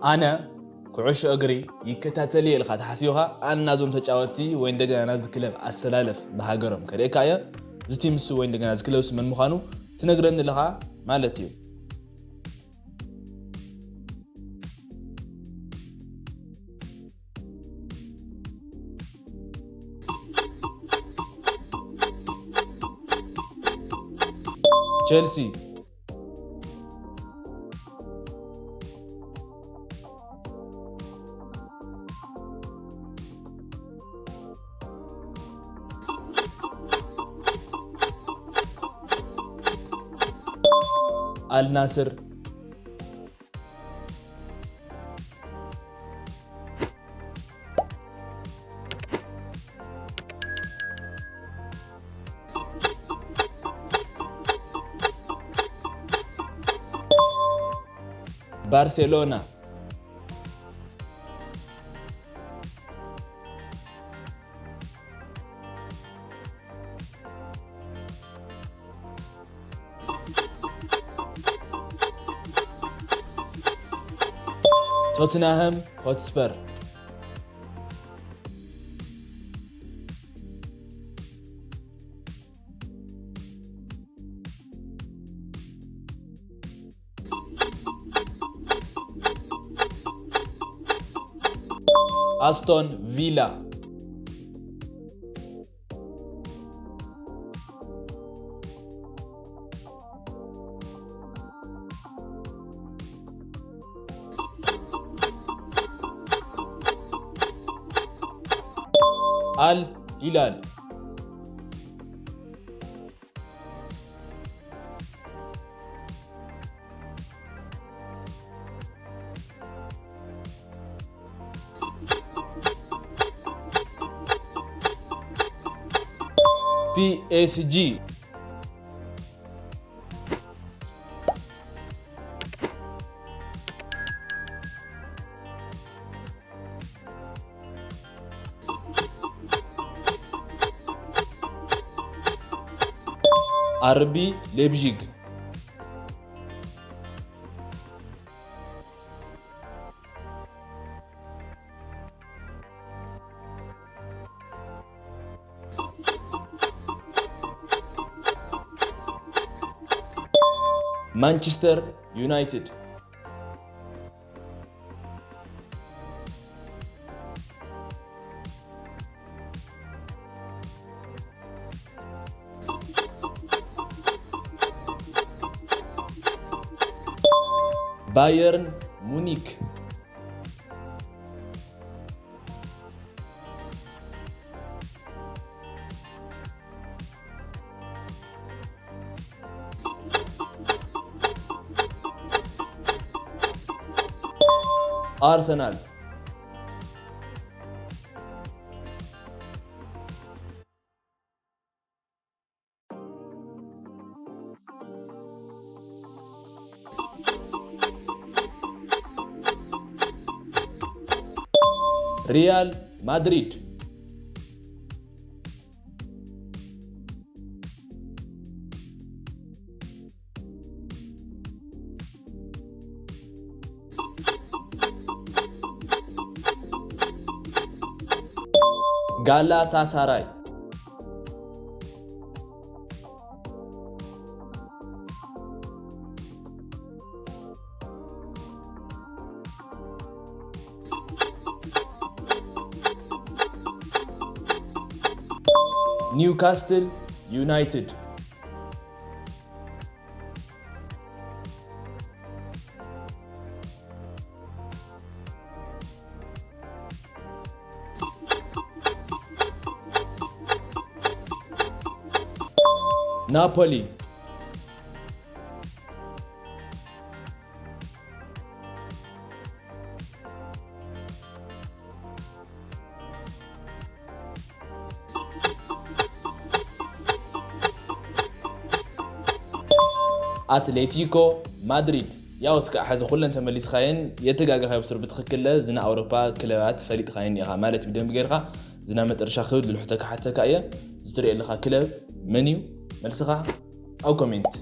ኣነ ኩዕሾ እግሪ ይከታተል እየ ኢልካ ተሓሲብካ፣ ኣነ ናዞም ተጫወትቲ ወይ እንደገና ናዚ ክለብ ኣሰላለፍ ብሃገሮም ከርእየካ እየ። ዝቲ ምስ ወይ እንደገና እዚ ክለብ ስ መን ምዃኑ ትነግረኒ ኣለኻ ማለት እዩ። ቸልሲ። ኣልናስር። ባርሴሎና። ቶትንሃም ሆትስፐር። ኣስቶን ቪላ። ኣል ሂላል። ፒ ኤስ ጂ። ኣርቢ ሌብዥግ። ማንቸስተር ዩናይትድ። ባየርን ሙኒክ። ኣርሰናል። ሪያል ማድሪድ። ጋላታሳራይ። ኒውካስትል ዩናይትድ። ናፖሊ። ኣትሌቲኮ ማድሪድ። ያው እስከ ሕዚ ኩለን ተመሊስካየን የተጋገኻዮ ብስር ብትኽክለ ዝና ኣውሮፓ ክለባት ፈሊጥካየን ኢኻ ማለት እዩ። ብደንብ ጌርካ ዝና መጠረሻ ክብል ልሕተካ ሓተካ እየ። ዝትሪኦ ኣለኻ ክለብ መን እዩ? መልስኻ ኣብ ኮሜንት።